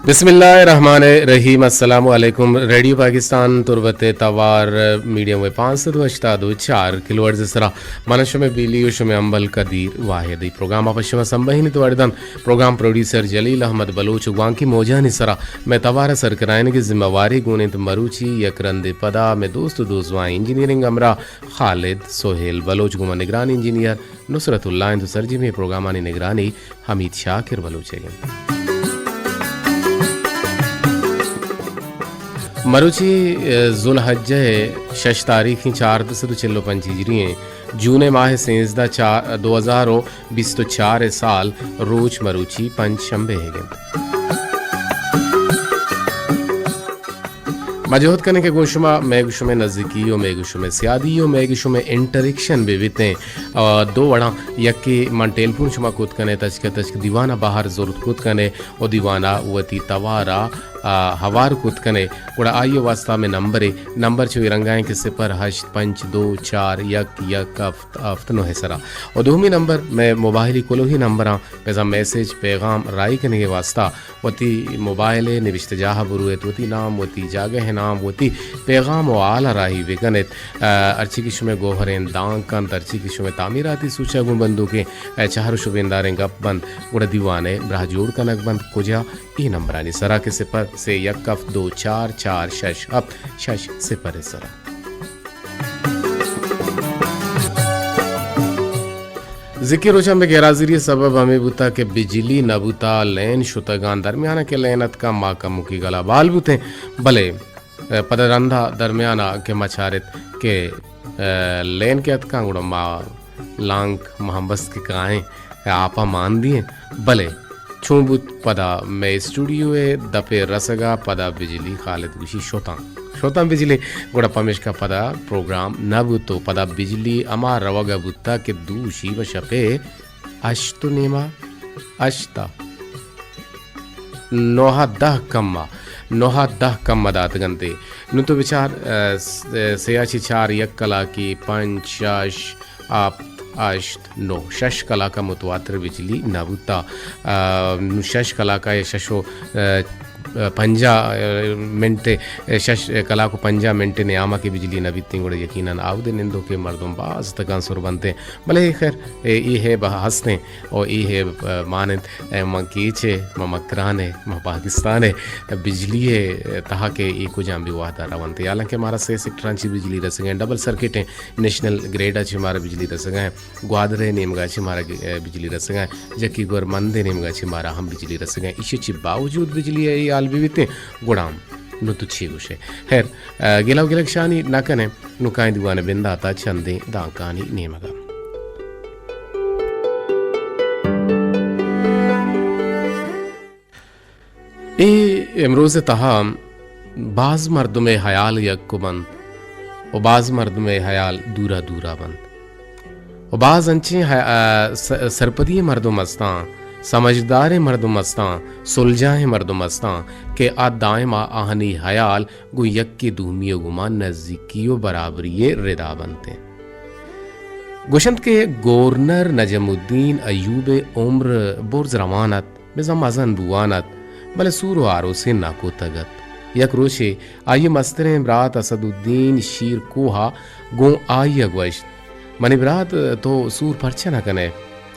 بسم اللہ الرحمن الرحیم۔ السلام علیکم۔ ریڈیو پاکستان تربت توار میڈیم ویو پانچ سد و ہشتاد و چار کلو ہرٹز سرا من شمے بیلی و شمے امبل قدیر واحد۔ ای پروگرام آپ شما سمبہینی تو اردن پروگرام پروڈیوسر جلیل احمد بلوچ و گوانکی موجانی سرا میں توار سرکرائنگ ذمہ واری گوننت۔ مروچی یک رندے پدا میں دوست و دوزواں انجینئرنگ ہمراہ خالد سہیل بلوچ گوں نگران انجینئر نصرت اللہ انت و سرجمی پروگرامانی نگرانی حمید شاکر بلوچ ء انت۔ مروچی، ء، ذوالحجہ ء شش تاریخیں چاردہ سد و چل و پنچ ہجری ہیں، جون ماہ سینزدہ چار، دو ہزار و بیست و چار سال، روچ مروچی پنچ شنبے ہے گند۔ ما جہد کنیں کہ گوں شما، مئے گوں شمئے نزیکی و مئے گوں شمئے سیادی و مئے گوں شمئے انٹریکشن بہ بیتیں۔ آ، دو وڑاں، یکے من ٹیلیفون شما کت کنے، تچک تچک دیوانا بہر زرت کت کنے و دیوانا وتی توارا، آ، ہوار کت کنے۔ گڑا آئی واسطہ میں نمبرے، نمبر چو اے رنگائیں کہ صفر ہشت پنچ دو چار یک یک ہفت ہفت نو سرا۔ و دومی نمبر میں موبائلی کلوہی نمبراں، بزاں میسج، پیغام راہی کنگے واسطہ وتی موبائل ء نبشتہ جاہ ء برویت، وتی نام، وتی جاگہ ء نام، وتی پیغام و حال ء راہی بکنیت۔ ء، ہرچی کہ شمئے گوہریں دانک انت، ہرچی کہ شمئے تعمیراتی سوچگ گوں بندوکیں، ء، چہر و شبینداریں گپ بنت، گڑا دیوان ء براہ جوڑ کنگ بنت۔ کجا؟ اے نمبرانی سرا کہ صفر سے یک ہفت دو چار چار شش ہفت شش صفر ء سرا۔ زکی روچاں بہ غیر حاضری سبب ہمے بوتا کہ بجلی نہ بوتا، لین شتگاں، درمیان کہ لین اتکاں ما کموکی گلا بال بوتیں، بلے، ء، پدا رندا درمیان ء کہ ما چارت کہ، ء، لین کہ اتکاں گڑا ما لانک مہمبست کہ کائیں، ء، آپا مان دییں، بلے چون بوت پدا مئے اسٹوڈیو ء دپ ء رسگ ء پدا بجلی خالد گوشی شتاں۔ شتاں بجلی، گڑا پمیشکا پدا پروگرام نہ بوت و پدا بجلی ہما روگ ء بوتا کہ دوشی و شپ ء ہشت و نیما، ہشت ء نوہ دہ کم ء، نوہ دہ کم ء داتگ انت۔ نوں تو بچار، ء، س-، ء، سے ء چہ چار یک کلاکی، پنچ، شش، ہپت، ہشت، نو، شش کلاک ء متواتر بجلی نہ بوتا۔ آ، نوں شش کلاک ء یا شش و، آ، پنجاہ، آ، منٹ، آ، شش کلاک و پنجاہ منٹ نیام ء کہ بجلی نہ بیتیں، گڑا یقیناً آودے نندوکیں مردم باز تکانسر بنتیں۔ بلے خیر، اے، اے ہے بہ ہستیں و اے ہے، آ، مان انت، اے من کیچ ء، من مکران ء، من پاکستان ء، بجلی ء تہا کہ اے کجام بھی وہد ء رونت۔ حالانکہ مارا سے سیکٹراں چی بجلی رسگ ء، ڈبل سرکٹ ء، نیشنل گریڈ ء چہ مارا بجلی رسگ ء، گوادر ء نیمگ ء چہ مارا گ-، بجلی رسگ ء، جکی گورمند ء نیمگ ء چہ مارا ہم بجلی رسگ ء۔ ایشی چہ باوجود بجلی ء اے حال بہ بیتیں، گڑا ہم نوں تو چی گوشے؟ خیر، ء، گلہ و گلگشانی نہ کن ئے، نوں کائیں دیوان ء بندات ء چندیں دانکانی نیمگ ء۔ اے امروز ء تہا باز مردم ء ہیال یک بنت و باز مردم ء ہیال دورا دورا بنت و باز انچیں ہ-، ء س-، سرپدی ء مردم استاں، سمجھداریں مردم استاں، سلجاہیں مردم استاں کہ آ دائم آ آہانی ہیال گوں یکے دومی ء گوما نزیکی و برابری ء ردا بنت انت۔ گوشنت کہ گورنر نجم الدین ایوب ء عمر برز روان ات، بزاں مزن بوان ات، بلے سور و آروسے نہ کتگ ات۔ یک روچے آئی ء مستریں برات اسد الدین شیر کوہ ء گوں آئی ء گوشت، منی برات، تو سور پرچہ نہ کن ئے؟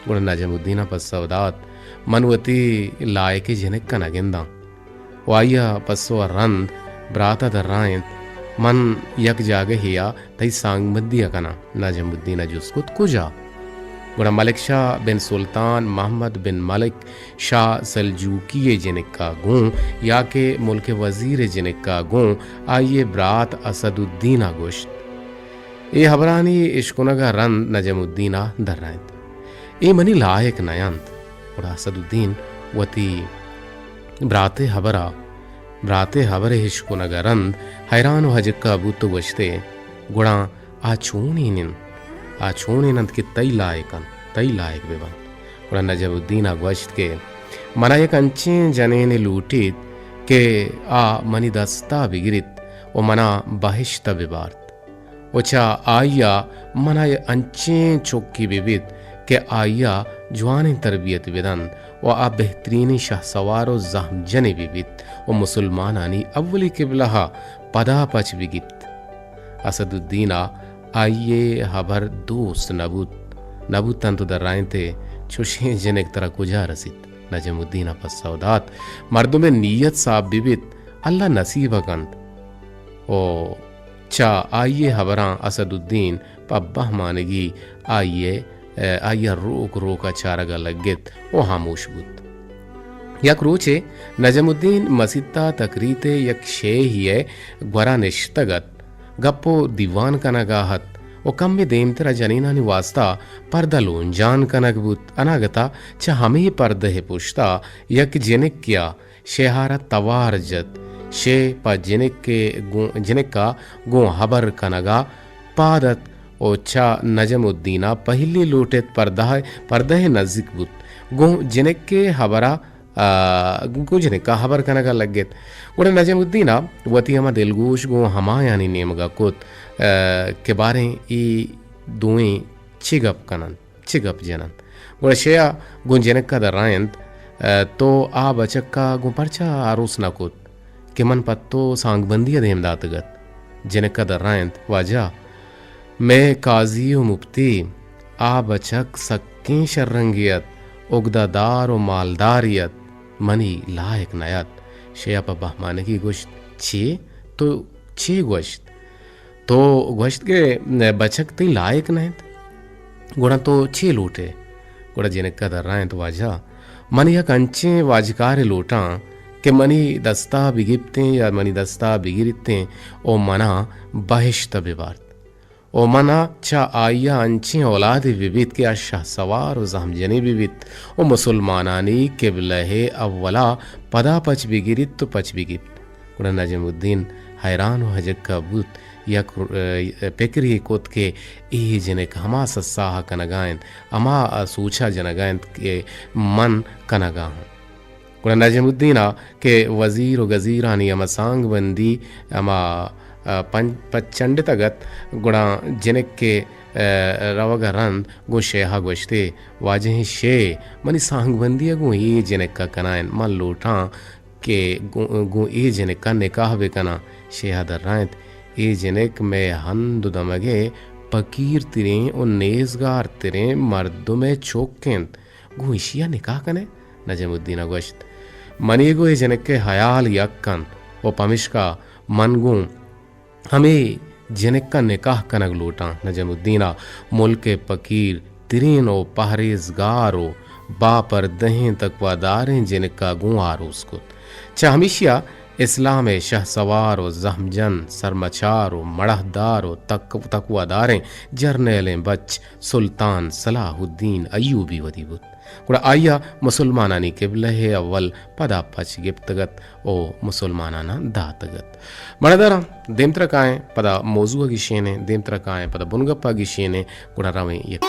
گڑا نجم الدین ء پسو دات، من وتی لائک ء جنک ء نہ گنداں۔ و آئی ء پسو ء رند برات ء درائینت، من یک جاگہے ء تئی سانگبندی ء کناں۔ نجم الدین ء جست کت، کجا؟ گڑا ملک شاہ بن سلطان محمد بن ملک شاہ سلجوکی ء جنک ء گوں یا کہ ملک وزیر ء جنک ء گوں آئی ء برات اسد الدین ء گوشت۔ اے ہبرانی اشکنگ ء رند نجم الدین ء درائینت۔ اے منی لائک نہ انت۔ گڑا اسد الدین وتی برات ء ہبر ء، برات ء ہبر ء اشکنگ ء رند حیران و ہجکہ بوت و گوشت ئے، گڑا آ چونین انت؟ آ چونین انت کہ تئی لائک انت، تئی لائک بہ بنت؟ گڑا نجم الدین ء گوشت کہ منا یک انچیں جنینے لوٹیت کہ آ منی دست ء بگریت و منا بہشت ء ببارت۔ و چہ آئی ء منا انچیں چکے بہ بیت کہ آئی ء جوانیں تربیت بدنت و آ بہترینیں شہسوار و زہم جنے بہ بیت و مسلمانانی اولی قبلہ ء پدا پچ بہ گیپت۔ اسدالدین ء آئی ء ہبر دوست نہ بوت، نہ بوتنت و درائینت ئے، چوشیں جنک ترا کجا رسیت؟ نجم الدین ء پسو دات، مردم ء نیت صاف بہ بیت، اللہ نصیب ء کنت۔ و چہ آئی ء ہبراں اسدالدین پہ بہمانگی آئی ء، آئی ء روک روک ء چارگ ء لگت و ہاموش بوت۔ یک روچے نجم الدین مسیت ء تقریت ء یک شیہی ء گورا نشتگ ات، گپ و دیوان کنگ ء ات و کمے دیمتر ء جنینانی واستا پردہ لونجان کنگ بوت۔ اناگت ء چہ ہمے پردہ ء پشت ء یک جنکے ء شیہارا توار جت۔ شیہ پہ جنک ء گوں، جنک ء گوں ہبر کنگ ء پاد ات و چہ نجم الدین ء پہلی لوٹ ات پردہ، پردہ ء نزیک بوت۔ گوں جنک ء ہبر ء، آ، گوں جنک ء ہبر کنگ ء لگت۔ گڑا نجم الدین ء وتی ہما دلگوش گوں ہمایانی نیمگ ء کت، آ، کہ باریں اے دوئیں چے گپ کن انت؟ چے گپ جن انت؟ گڑا شیہا گوں جنک ء درائینت، تو آ بچک ء گوں پرچا آروس نہ کت کہ من پہ تو سانگبندی ء دیم داتگ ات؟ جنک ء درائینت، واجہ، مئے قاضی و مپتی، آ بچک سکیں شررنگے ات، اگدہ دار و مالدارے ات، منی لائق نہ ات۔ شیہا پہ بہمانگی گوشت، چے؟ تو چے گوشت؟ تو گوشت کہ بچک تئی لائق نہ انت، گڑا تو چے لوٹ ئے؟ گڑا جنک ء درائینت، واجہ، من یک انچیں واجکارے لوٹاں کہ منی دستا بگپتیں یا منی دستا بگریتیں و منا بہشت ء ببارت و منا چہ آئی ء انچیں اولادے ببیت کہ آ شہسوار و زہمجنے ببیت و مسلمانانی قبلہ ء اولا پدا پچ بگریت و پچ بگیپت۔ گڑا نجم الدین حیران و ہجکہ بوت، یک، ء، پکرے کت کہ اے جنک ہما سساہ کنگا انت، ہما سوچا جنگا انت کہ من کنگا آں۔ گڑا نجم الدین ء کہ وزیر و گزیرانی ہما سانگ بندی ہما، ء، پن-، پچنڈتگ ات، گڑا جنک کہ، ء، روگ ء رند گوں شیہا گوشتے، واجہیں شیہ، منی سانگ بندی ء گوں اے جنک ء کنائین، من لوٹاں کہ گوں، گوں اے جنک ء نکاح بہ کناں۔ شیہا درائینت، اے جنک مئے ہند و دمگ ء پکیر تریں و نیزگار تریں مردم ء چک انت، گوں ایشی ء نکاح کن ئے؟ نجم الدین ء گوشت، منی گوں اے جنک ء ہیال یک انت و پمشکا من گوں ہمے جنک ء نکاح کنگ لوٹاں۔ نجم الدین ء ملک ء پکیر ترین و پہریزگار و باپردہیں تقواداریں جنک ء گوں آروس کت۔ چہ ہمیشی ء اسلام ء شہسوار و زہمجن، سرمچار و مڑاہدار و تک-، تقواداریں جرنیلیں بچ سلطان صلاح الدین ایوبی ودی بوت۔ گڑا آئی ء مسلمانانی قبلہ ء اول پدا پچ گپتگ ات و مسلماناناں داتگ ات۔ مڑداراں، دیمترا کائیں پدا موضوع ء گشینیں، دیمترا کائیں پدا بنگپ ء گشینیں، گڑا رویں یک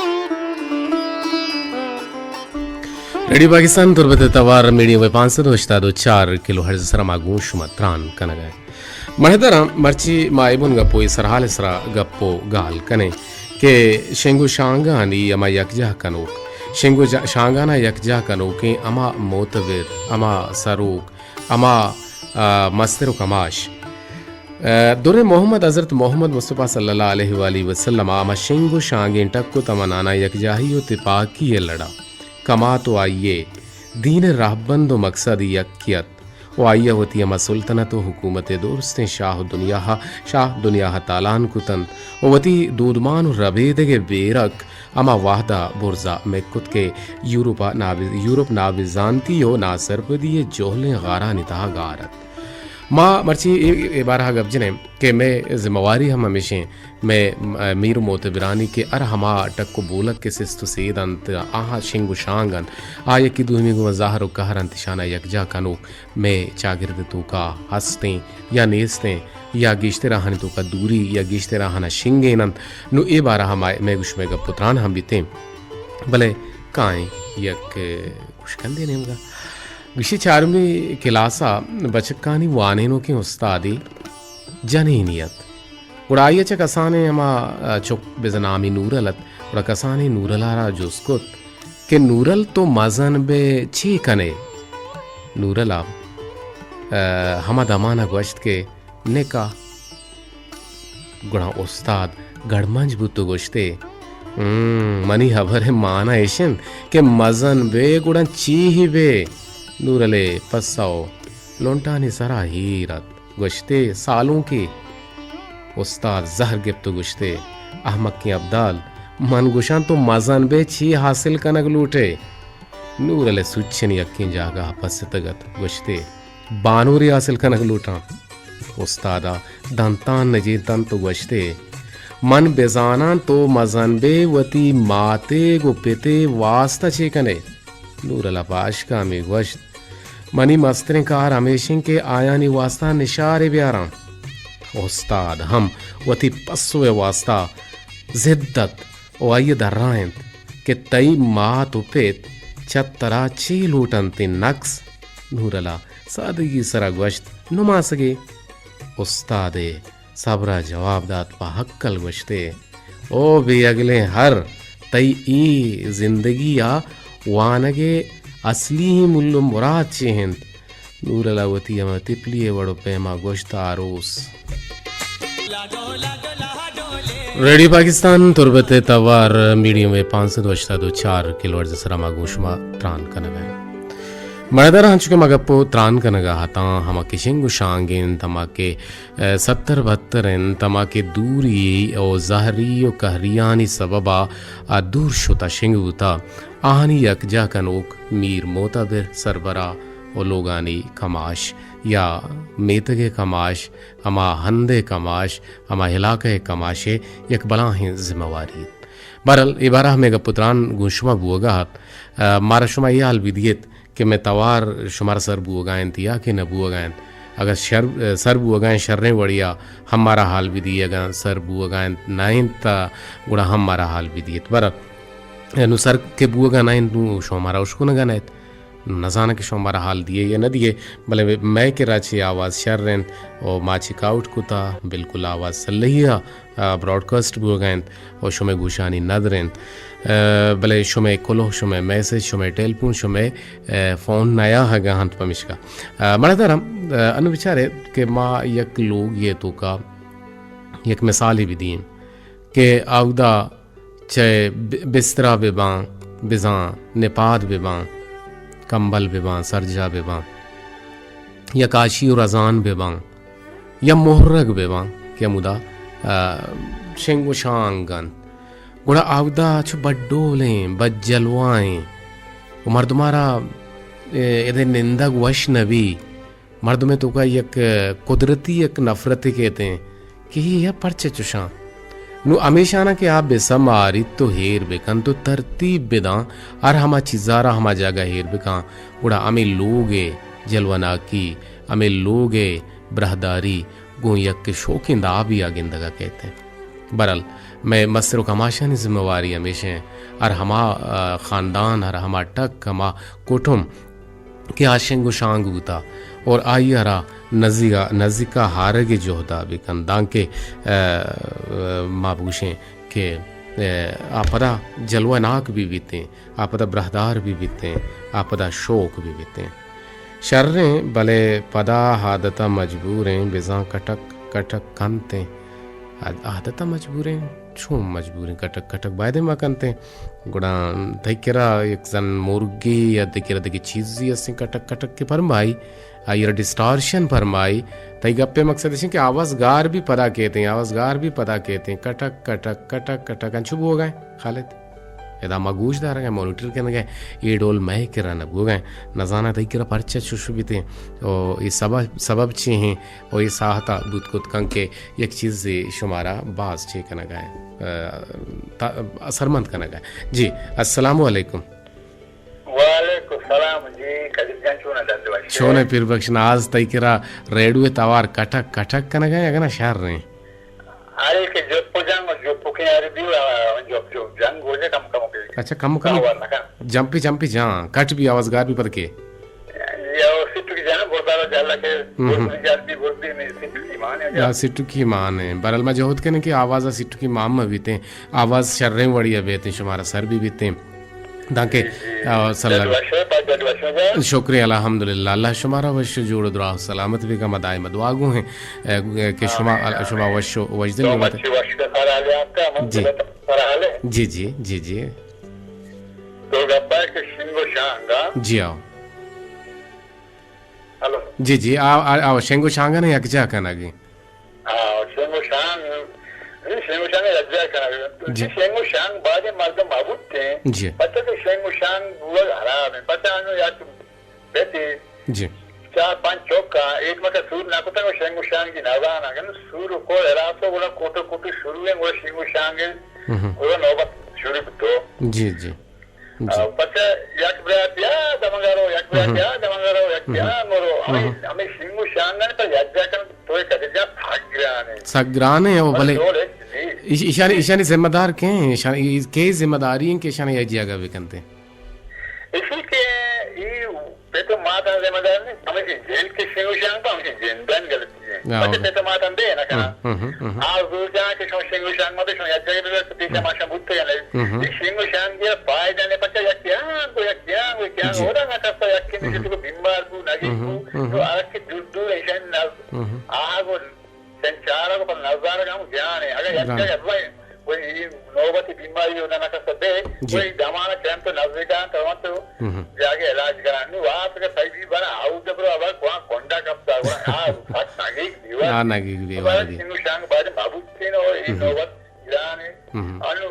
ریڈیو پاکستان تربت ء توار میڈیم ویو پانچ سد و ہشتاد و چار کلو ہرٹز ء سرا ما گوں شما تران کنگ ء ایں۔ مڑداراں، مرچی ما اے بنگپ و اے سرحال ء سرا گپ و گال کنیں کہ شنگ و شانگانی ہما یکجاہ کنوک، شنگ و جا-، شانگانا یکجاہ کنوکیں ہما معتبر، ہما سروک، ہما، آ، مستر و کماش، آ، در محمد، حضرت محمد مصطفی صلی اللہ علیہ وآلہ وسلم ء ہما شنگ و شانگیں ٹک و تمنانا یکجاہی و تپاکی ء لڑا کمات و آئی ء دین ء راہبند و مقصد یکے ات۔ و آئی ء وتی ہما سلطنت و حکومت ء درستیں شاہ و دنیا ء، شاہ دنیا ء تالان کتنت و وتی دودمان و ربیدگ ء بیرک ہما وہد ء برزا مک کت کہ یورپ ء نابز-، یورپ نابزانتی و ناسرپدی ء جہلیں غارانی تہا گار ات۔ ما مرچی اے، اے بارہ ء گپ جنیں کہ مئے ذمہ واری ہم ہمیشیں مئے، م-، میر و معتبرانی کہ ہر ہما ٹک و بولک کہ سست و سید انت، آہاں شنگ و شانگ انت، آ یکی دومی گوں زہر و قہر انت، اشانا یکجاہ کنوک مئے چاگرد توکا ہستیں یا نیستیں، یا گیشتر آہانی توکا دوری یا گیشتر آہانا شنگین انت۔ نو اے بارہ ما-، مئے گوش مئے گپ و تران ہم بیتیں۔ بلے کائیں یک گوشکندے نیمگا۔ گوشی چارمی کلاسا بچکانی وانینوکیں استادے جنینی ات۔ گڑا آئی ء چہ کسانیں ہما، آ، چک بزاں نامی نورل ات، گڑا کسانیں نورل ء را جست کت کہ نورل تو مزن بے چی کنے؟ نورل ءَ، ءَ، ہما دمان ءَ گوشت کہ نکاح۔ گڑا استاد گڑمنج بوت و گوشتے، ہم، منی ہبر ءِ مانا اش انت کہ مزن بے گڑا چی ہی بے؟ نورل ءِ پسو لنٹانی سرا ہیر ات۔ گوشتے، سالونکے۔ استاد زہر گپت و گوشتے، احمقیں ابدال، من گوشاں تو مزن بے چی حاصل کنگ لوٹے؟ نورل ءِ سوچنی یکیں جاگہ ءَ پستگ ات۔ گوشتے، بانورے حاصل کنگ لوٹاں۔ استاد ءَ دنتان نجینت انت و گوشتے، من بزاناں تو مزن بے وتی ماتے گوں پتے واستا چے کنے؟ نورل ءَ پہ اشکامی گوشت، منی مستریں کار ہمیش انت کہ آیانی واستا نشارے بیاراں۔ استاد ہم وتی پسو ءِ واستا ضد ات و آئی ءَ درائینت کہ تئی مات و پت چہ ترا چے لوٹ انت نقص؟ نورل ءَ سادگی سرا گوشت، نماسگے۔ استاد ءِ صبر ءَ جواب دات پہ ہکل گوشتے، او بے اگلیں ہر، تئی اے زندگی ءِ وانگ ءِ اصلی مول و مراد چے انت؟ نورل ءَ وتی ہما تپلی ءِ وڑ و پیما گوشت، آروس۔ ریڈیو پاکستان تربت ءِ توار میڈیم ویو پانچ سد و ہشتاد و چار کلو ہرٹز ءِ سرا ما گوں شما تران کنگ ءَ ایں۔ مڑدار، انچو کہ ما گپ و تران کنگ ءَ اتاں، ہما کہ شنگ و شانگ انت، ہما کہ ستر بہتر انت، ہما کہ دوری و زہری و قہریانی سبب ءَ دور شتہ شنگ بوتہ، آہانی یکجاہ کنوک میر معتبر سربرا و لوگانی کماش یا میتگ ءِ کماش، ہما ہند ءِ کماش، ہما علاقہ ءِ کماش ءِ یک بلاہیں ذمہ واری انت۔ بہرحال، اے بارہ ءَ ہمے گپ و تران گوں شما بوگ ءَ ات۔ ءَ، مارا شما اے حال بدیت کہ مئے توار شمارا سر بوگا انت یا کہ نہ بوگا انت۔ اگاں شر، سر بوگا انت، شریں وڑیا ہم مارا حال بدی، اگاں سر بوگا انت نہ انت، گڑا ہم مارا حال بدیت۔ بہرحال، نوں سر کہ بوگا نہ انت، نوں شما مارا اشکنگا نہ ات۔ نوں نزاناں کہ شما مارا حال دیے یا نہ دیے، بلے مئے کرا چہ آواز شر انت و ما چیک آؤٹ کتا، بالکل آواز سلہیا ءَ براڈکاسٹ بوگا انت و شمئے گوشانی ندر انت۔ ءَ، بلے شمئے کلوہ، شمئے میسج، شمئے ٹیلیفون، شمئے، ءَ، فون نیاہگا انت پمیشکا۔ ءَ، مڑدار، ءَ، انوں بچارے کہ ما یک لوگے توکا یک مثالے بدییں کہ اودا چہ ب-، بسترا بباں، بزاں نپاد بباں، کمبل بباں، سرجا بباں، یا کاشی و رزان بباں، یا مہرگ بباں کہ ہمودا، آ، شنگ و شانگ انت، گڑا اودا چو بڈولیں، بدجلوائیں و مردمارا، اے، ادے نندگ وش نبی۔ مردمے توکا یک قدرتی یک نفرتے کیتیں کہ اے پرچہ چشاں۔ نوں ہمیشاناں کہ آ بہ سماریت و ہیر بکنت و ترتیب بداں، ہر ہما چیزارا ہما جاگہ ہیر بکاں، گڑا ہمے لوگ ءِ جلوناکی، ہمے لوگ ءِ براہداری گوں یک شوکیں دابے ءَ گندگ ءَ کیت۔ بہرحال، مئے مستر و کماشانی ذمہ واری ہمیش انت، ہر ہما، آ، خاندان، ہر ہما ٹک، ہما کٹم کہ آ شنگ و شانگ بوتا اور آئی ءَ را نزیکا، نزیکا ہارگ ءِ جہد ءَ بکن، دانکہ، آ، ما بگوشیں کہ، آ، آ پدا جلوہ ناک بہ بیتیں، آ پدا براہدار بہ بیتیں، آ پدا شوک بہ بیتیں۔ شریں، بلے پدا عادت ءَ مجبوریں، بزاں کٹک کٹک کنتیں۔ عاد-، عادت ءَ مجبوریں، چون مجبوریں؟ کٹک کٹک بایدیں ما کنتیں۔ گڑا تئی کرا یک زن مرگے یا تئی کرا دگہ چیزے ہستیں کٹک کٹک کہ پرمائی، آئی را ڈسٹارشن پرمائی۔ تئی گپ ءِ مقصد اش انت کہ آواز گار بی پدا کیتیں، آواز گار بی پدا کیتیں، کٹک کٹک کٹک کٹک انچو بوگا انت خالد۔ ادا ما گوش دارگ ءَ، مانیٹر کنگ ءَ، اے ڈول مئے کرا نہ بوگ ءَ۔ نزاناں تئی کرا پرچہ چش بیتیں۔ او اے سبب، سبب چی ہیں؟ او اے ساہت ءَ بوت کت کن کہ یک چیزے شمارا باز چے کنگ ءَ، ءَ، تا-، اثرمند کنگ ءَ۔ جی، السلام علیکم۔ وعلیکم السلام۔ جی، قدیر جان چون ئے؟ درد وش؟ چون ئے پیر بخش ناز؟ تئی کرا ریڈیو ءِ توار کٹک کٹک کنگ ءَ، اگہ نہ شر ہیں؟ آئی کہ جپ جنگ و جپ کے عربی و جپ جپ جنگ گوجے کم کم کے۔ اچھا، کم کم۔ آواز نہ کن۔ جمپی جمپی جان، کٹ بی آواز گار بی پد کے۔ یا سٹو کی جانا بردار جالا کے، ہم، ہم۔ بردی جال بی بردی میں سٹو کی مان ہے۔ یا سٹو کی مان ہے۔ بہرحال ما جہد کنے کہ آواز سٹو کی مان میں بیتیں، آواز شریں وڑی بیتیں، شمارا سر بی بیتیں۔ دانکہ، جی، جی۔ آ، صلی اللہ۔ جد وش ئے، پاک جد وش ئے۔ شکریہ، الحمدللہ۔ اللہ شمارا وش جوڑ و دراہ سلامت بکا، ما دائم دعا گو ہیں، اے، اے، کہ شما، آمین، شما آمین۔ وش و وجدن تو بات۔ مچی وش کا سر حال ہے آپ کا، من جی۔ سر حال ہے۔ جی، جی، جی، جی۔ تو گپا ہے کہ شنگ و شانگ، ہاں؟ جی، آؤ۔ ہلو۔ جی، جی، آؤ، آؤ، آؤ، شنگ و شانگ نے یکجا کنگی۔ ہاں، شنگ و شانگ، اے شنگ و شانگ یک جاہ کنگ۔ جی۔ شنگ و شانگ بعد مردم مبوتیں۔ جی۔ پچا کہ شنگ و شانگ بوگ حرام ہے۔ پچا انو یک بیتی جی۔ چار پنچ چوکا، ایک مکہ سور نہ کتن و شنگ و شانگی نہ زانا۔ کن سور و کو حراسو گڑا کوٹو کوٹو شروع ہیں، گڑا شنگ و شانگ ہم۔ گڑا نوبت شروع بتو۔ جی، جی۔ جی۔ آ، پچا یک برات یا دمگا رو، یک برات ہم۔ یا دمگا رو، یک ہم۔ یا مرو۔ ہمیں، ہم۔ ہمیں شنگ و شانگان پر یک جا کن تو کدے جا سک گرانے۔ سک گرانے او بلے۔ بلے دور ہے، جی۔ ایش-، ایشانی، ایشانی ذمہ دار کئے ہیں؟ ایشانی، ای-، کئے ذمہ داری ہیں کہ ایشانی یک جگہ بکنتے؟ ایشی کہ ای پت و مات ذمہ دار نہیں، ہمیں جن کے شنگ و شانگ پر ہمیں جن دن غلطی ہے۔ ہاں، پچا ہاں۔ پت و مات ہم دے نہ کنا۔ ہم، ہم، ہم، ہم۔ آ زور جان کہ شما شنگ و شانگ مت، شما یک جگہ ببر، تو پیش ہم۔ ما شما بوتے یا نہیں۔ ہم۔ یہ شنگ و شانگ یہ فائدہ نہیں، پچا یک کیاں کو، یک کیاں کو، یک کیاں کو، جی۔ ہودا نہ کسا یک کے ہم۔ تو بیمار کو، نہ ہم، کو، ہم۔ تو آ کے دور دور ایشان نہ، ہم۔ آ کو سنچارا کو پر نظارہ ہم جانے۔ اگر یک جانے۔ جگہ بھائی، کوئی نوبتی بیماری ہودا نہ کسا بے، جی۔ کوئی دمانا چند تو نزدیکان تو، تو ہم۔ جاگے علاج کران۔ نو آپ کے صحیح بھی بنا، آؤ جبر ابر کوان کنڈا کپتا، کوان آ سک نگیگ دیوار۔ آ نگیگ دیوار، جی۔ شنگ و شانگ بعد مبوتین و ای ہم۔ نوبت گران ہے۔ ہم۔ انو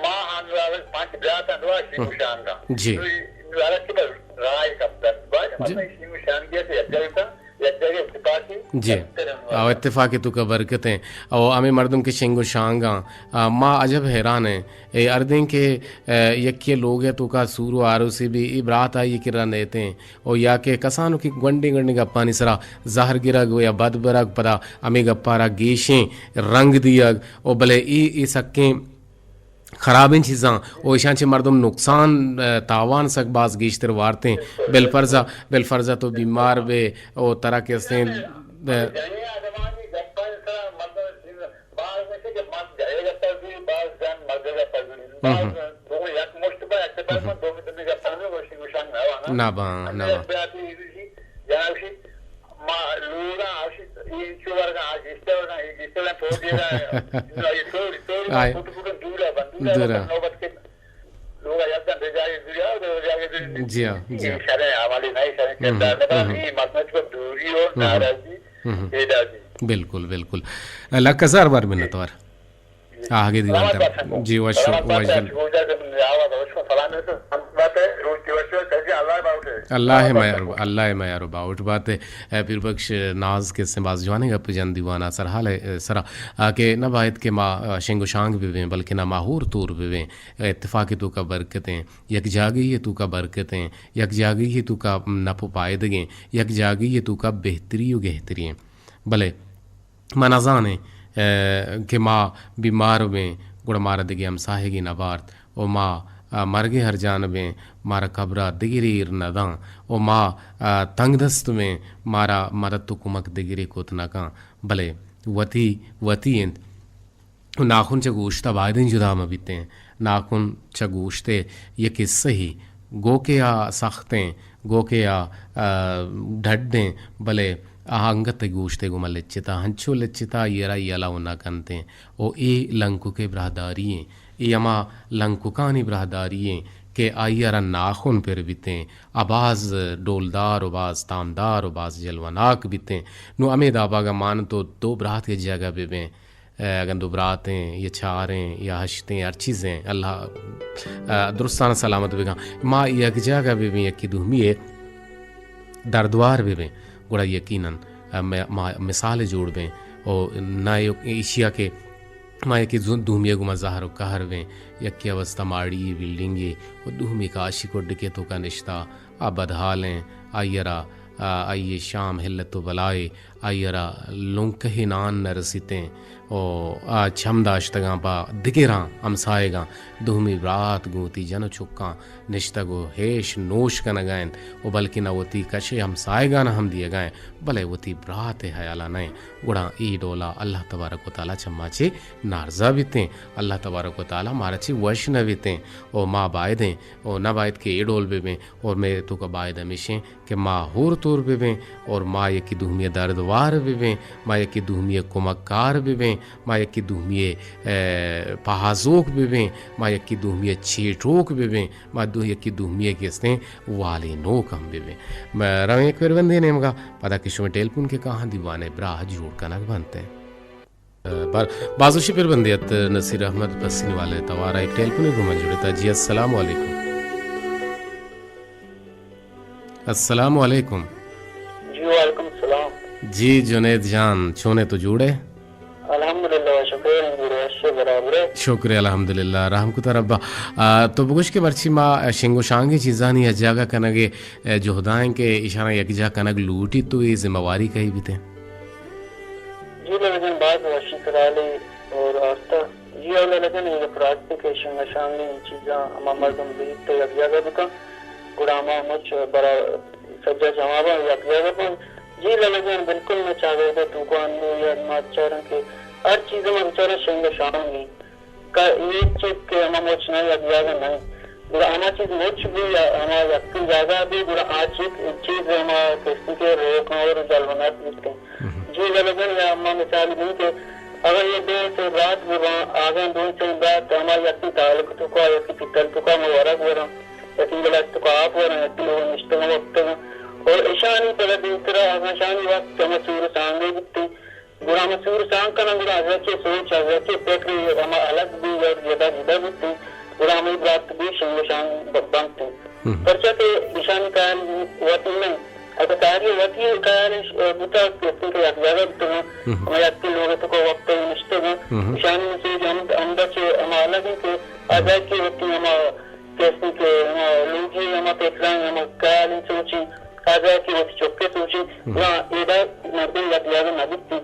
ما انو پانچ برات انو شنگ و ہم۔ شانگا۔ جی۔ تو انو حالت کے بس رائے کپتن۔ بعد جی۔ مطلب شنگ و شانگی سے یک جگہ، یک جگہ اتفاقی جی۔ کپتن انو۔ او اتفاقی تو کا برکتیں۔ او ہمیں مردم کے شنگ و شانگاں، آ، ما عجب حیران ہیں۔ اے اردیں کہ، اے، یکے لوگ ہے تو کا سور و آروسی بھی ای برات آئی کرا نیتیں۔ او یا کہ کسانو کہ گونڈیں گونڈیں گپانی سرا زہر گرگ و یا بد برگ، پدا ہمے گپارا گیشیں رنگ دیگ، او بلے ای، ای سکیں خرابیں چیزاں، او ایشاں چہ مردم نقصان، ء، تاوان سک باز گیشتر وارتیں۔ بالفرض، بالفرض تو بیمار بے، او ترا کہ استیں، ء، باز گوشی کہ مرد جاہے گپا زوری، باز جن مرد گپا زوری۔ ہم، باز ہم۔ دومی یک مشت با، یک پس ہم۔ من دومی دومی گپا نہ گوشی، گوشان نہ وانا۔ نہ با، نہ با۔ یک بیاتی گوشی، جنا گوشی، ما لوگا آشی، این چو ورگا، آ گیشتر ورگا، ای گیشتر ورگا، تو دیرا، ای توری، توری، آئے۔ فوٹو فوٹو دورا بند، دورا دورا۔ بند، نوبت کے لوگا یک دن دے جاگے دورا، دے جاگے دورا۔ جی ہاں، جی ہاں۔ شرے عملی نہیں، شرے ہم، کردار نہ ہم۔ بند، ای مردم کو دوری اور ہم۔ ناراضی۔ ہم۔ پیدا بی۔ بالکل، بالکل۔ لک ہزار بار منتوار۔ آہگے دیوان تر۔ جی، وش، وش۔ اللہ میار، اللہ میار باوٹ بات۔ اے، پیر بخش ناز کہ استیں باز جوانیں گپ جن دیوانا سرحال ء سرا، آ، کہ نہ باید کہ ما، آ، شنگ و شانگ بہ بیں، بلکہ نہ ما ہور تور بہ بیں۔ اتفاق توکا برکتیں، یک جاگہی توکا برکتیں، یک جاگہی توکا نپ و پائدگیں، یک جاگہی توکا بہتری و گہتری ایں۔ بلے ما نزانیں، ء، کہ ما بیمار بیں، گڑا مارا دگہ ہمساہگے نبارت و ما، ء، مرگ ء ہر جان بیں، مارا قبرا دگرے ایر نداں و ما، ء، تنگ دست بیں، مارا مدد و کمک دگرے کت نکاں، بلے وتی، وتی انت۔ ناخن چہ گوشت ء بایدیں جدا مہ بیتیں۔ ناخن چہ گوشت ء یک حصہ ہی گوکے ء سختیں، گوکے ء، ء، ڈڈیں، بلے آ انگت گوشت ء گوما لچتا، ہنچو لچتا آئی ء را یلہ و نہ کنتیں۔ و اے لنکک ء براہداری ایں۔ اے ہما لنککانی براہداری ایں کہ آئی ء را ناخن پر بیتیں، آ باز ڈولدار و باز تامدار و باز جلوناک بیتیں۔ نوں ہمے داباگ ء مان تو دو برات یک جاگہ بہ بیں۔ اگن دو براتیں یا چاریں یا ہشتیں، ہر چیزیں، اللہ، ء، درستان سلامت بکن۔ ما یک جاگہ بہ بیں، یکی دومی ء دردوار بہ بیں، گڑا یقیناً، ء، ما، ما مثال جوڑ بیں۔ او نہ ایشیا کہ ما یکی زو-، دومی ء گوما زہر و قہر بیں، یکی ء واسطہ ماڑی بلڈنگے و دومی کاشی کڈکے توکا نشتا، آ بدحالیں، آئی ء را، ء، آئی ء شام ہلت و بلائے، آئی ءَ را لنکہے نان نہ رسیتیں ءُ آ چم داشتگاں پہ دگراں، ہمساہگاں۔ دومی برات گوں وتی جن ءُ چکاں نشتگ ءُ ہیش نوش کنگ ءَ انت ءُ بلکن وتی کش ءِ ہمساہگاں ہم دیگ ءَ انت، بلے وتی برات ءِ ہیال ءَ نہ انت۔ گڑا اے ڈول ءَ اللہ تبارک و تعالی چہ ما چہ نارضا بیتیں، اللہ تبارک و تعالی مارا چہ وش نہ بیتیں ءُ ما بایدیں ءُ نہ باید کہ اے ڈول بہ بیں۔ اور مئے توکا باید ہمیش انت کہ ما ہور تور بہ بیں اور ما یکی دومی ءِ دردوار بہ بیں، ما یکی دومی ءِ کمک کار بہ بیں، ما یکی دومی ءِ، اے، پہازوک بہ بیں، ما یکی دومی ءِ چیٹوک بہ بیں، ما دو یکی دومی ءِ کہ استیں والینوک ہم بہ بیں۔ ما رویں یک پروندے نیمگا، پدا کہ شمئے ٹیلیفون کہ کاہاں دیوان ءِ براہ جوڑ کنگ بنت۔ بر-، بازوشی پر بندیت نصیر احمد پسنی والے توارا ایک ٹیلیفون گوں من جڑتا۔ جی، السلام علیکم۔ السلام علیکم۔ جی، وعلیکم السلام۔ جی، جنید جان، چونے تو جوڑے؟ الحمدللہ، شکر ہے، جوڑے، اچھے، برابر ہے۔ شکر ہے، الحمدللہ، رحم کتا ربا۔ آ، تو بگوش کہ مرچی ما شنگ و شانگی چیزانی یک جاگہ کنگے، اے، جہدائیں کہ اشانا یک جاہ کنگ لوٹی تو یہ ذمہ واری کئی بیتے؟ جی لالا جان، باز وشی سوالے اور آرتا۔ جی ہو لالا جان، اے گپ راست کہ شنگ شانگیں چیزاں ہما مردم بیت تو یک جاگہ بکن، گڑا ہما مچ برا سجا جماعت یک جاگہ بکن۔ جی لالا جان، بالکل میں چاگردہ توکا انو یا ما چارن کہ ہر چیز ما بچارن شنگ شانگیں۔ کا ہیچ چیز کہ ہما مچ نہ یک جاگہ نہ۔ گڑا ہما چیز مچ بی یا ہما یکیں جاگہ بی، گڑا آ چیز، چیز ہما کسی کے روک اور جلونت بیتے۔ جی لالا جان، یا ما مثال دیں کہ اگر یہ دو سے برات بباں، آگاں دو سے برات ہما یکی تعلق توکا، یکی پتل توکا ما ورگ وراں، یکی گلاس توکا آپ وراں، یکی لوگ نشتگاں وقتگاں۔ اور اشانی پدا دیمترا اگاں اشانی وقت ہما سور سانگے بیتے، گڑا ہما سور سانگ کناں، گڑا از یکے سوچ، از یکے فکر ہما الگ بی اور جدا جدا بیتے، گڑا ہمے برات بی شنگ و شانگ ب-، بنتے۔ پرچا کہ اشانی کار وتی نہ، اگہ کاری وتی کار اش-، بوتا، کسی کہ یک جاگہ بوتگاں، ہما یکیں لوگ توکا وقت نشتگاں، اشانی سوچ ہم-، ہمدا چہ ہما الگ انت کہ آزاد کہ وتی ہما کسی کہ ہما لوگی ہما فکران ہما خیال سوچی، آزاد کہ وتی چکے سوچی، نا ایدا مردم یک جاگہ نہ بیتی۔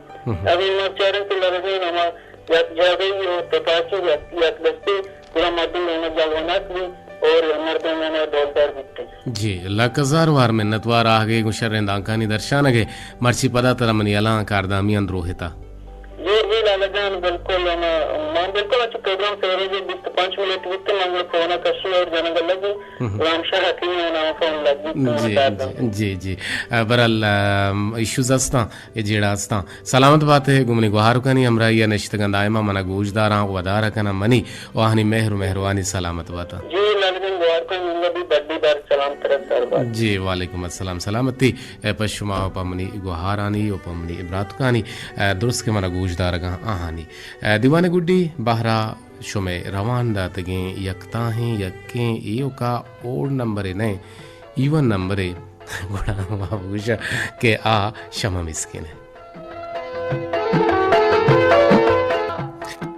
اگہ ما چاریں کہ لرزین ہما یک جاگہی و تپاکی یک، یک دستی، گڑا مردم اینا جلونات بی اور مردم اینا ڈولدار بیتے۔ جی، لک ہزار وار منت وار آہگے گوں شریں دانکانی درشانگے۔ مرچی پدا ترا منی الان کاردامیان دروہتا۔ جی، جی، لالا جان، بالکل، ہم، من بالکل اچھا پروگرام سیرے جی بیست و پنچ منٹ بیتے، من گڑا فون کشی اور جنگ لگی، غلام شاہ حکیم نام فون لگی، جی، جی، جی، جی۔ آ، برحال، آ، ایشوز ہستاں، اے جیڑہ ہستاں۔ سلامت بات ئے، گوں منی گوہارکانی ہمراہی ءَ نشتگاں دائما منا گوش داراں، ودار کناں منی و آہانی مہر و مہروانی سلامت باتاں۔ جی، لالا جان، گوہارکانی منی بھی بڈی بار سلام ترا سر بات۔ جی، وعلیکم السلام، سلامتی، اے، پہ شما و پہ منی گوہارانی و پہ منی براتکانی، اے، درست کہ منا گوش دارگاں آہانی۔ اے، دیوان گڈی بہرا شمئے روان داتگیں یکتاہیں یکیں ایوکا اوڈ نمبرے نئے، ایون نمبرے، گڑا ما بگوشاں کہ آ شمع مسکین ءِ۔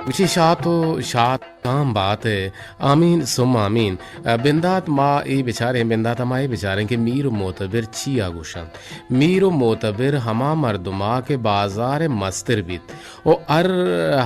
گوشی شات و شات کام بات ءِ، آمین ثم آمین۔ بندات ما اے بچاریں، بندات ما اے بچاریں کہ میر و معتبر چیا گوشنت۔ میر و معتبر ہما مردما کہ بازار ءِ مستر بیت و ہر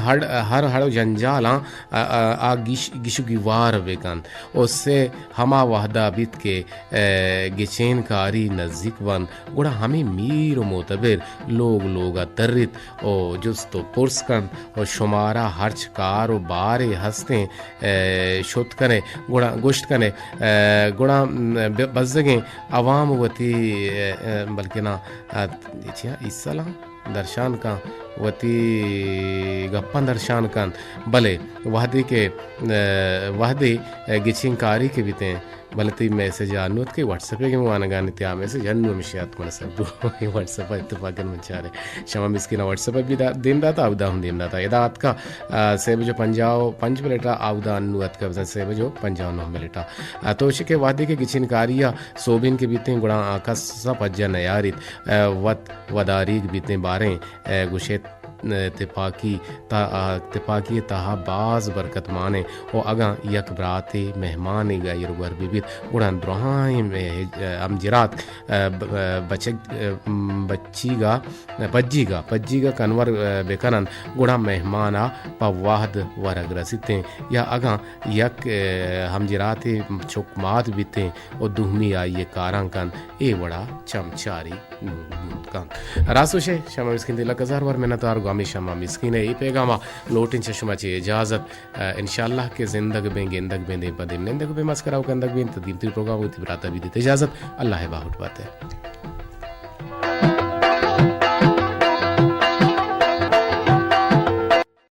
ہڑ، ہر ہڑ و جنجالاں آ، آ، آ گیش، گیش و گیوار بکنت و سے ہما وہدا بیت کہ، اے، گچین کاری نزیک بنت، گڑا ہمے میر و معتبر لوگ لوگا تریت و جست و پرس کنت و شمارا ہرچ کار و بارے ہستیں، اے، شت کنے، گڑا گوشت کنے، اے، گڑا، م، ب-، بزگیں عوام وتی، اے، اے، بلکنا، ا، چیا ایسلاں درشان کن، وتی گپاں درشان کن، بلے وہدے کہ، اے، وہدے، اے، گچین کاری کہ بیتیں، بلے تئی میسج انو اتکے، واٹس ایپ ءَ کہ من وانگانی تئی آ میسج انو ہمیشی اتک من سر دو۔ واٹس ایپ ءَ اتفاقاً من چارے۔ شما مسکین واٹس ایپ ءَ بھی دا-، دیم داتا، اودا ہم دیم داتا۔ ادا اتکا، آ، سے بجو پنجاہ و پنچ منٹ ءَ، اودا انو اتکا بزن سے بجو پنجاہ و نو منٹ ءَ۔ آ، تو شکے وہدے کہ گچین کاری ءَ سوبین کہ بیتیں، گڑا آ کس ءَ پجا نیاریت، آ، وت وداریگ بیتیں باریں، آ، گوشیت، تپاکی تا-، تپاکی ءِ تہا باز برکت مان ایں و اگاں یک براتے مہمانیگ ءَ ایر گور بہ بیت، گڑا درائیں مہ-، ہمجرات، ءَ، ب-، بچگ-، ءَ، بچیگ ءَ، پجیگ ءَ، پجیگ ءَ کنور، ءَ، بہ کن انت، گڑا مہمان ءَ پہ وہد ورگ رسیت ایں۔ یا اگاں یک، ءَ، ہمجراتے چک مات بیت ایں و دومی آئی ءِ کاراں کنت، اے وڑا چمچاری بوت کنت۔ راست گوشے، شما مسکین ءِ لک ہزار وار منتوار، گوں ہمیشاں ما مسکین ءِ اے پیغام ءَ لوٹیں چہ شما چہ اجازت۔ ءَ، انشاءاللہ کہ زندگ بیں، گندگ بیں، دیم پہ دیم نندگ بیں، مسکرا و کندگ بیں، تا دیمتری پروگرام وتی برات ءَ بہ دیت اجازت۔ اللہ ءِ باہوٹ بات ئے۔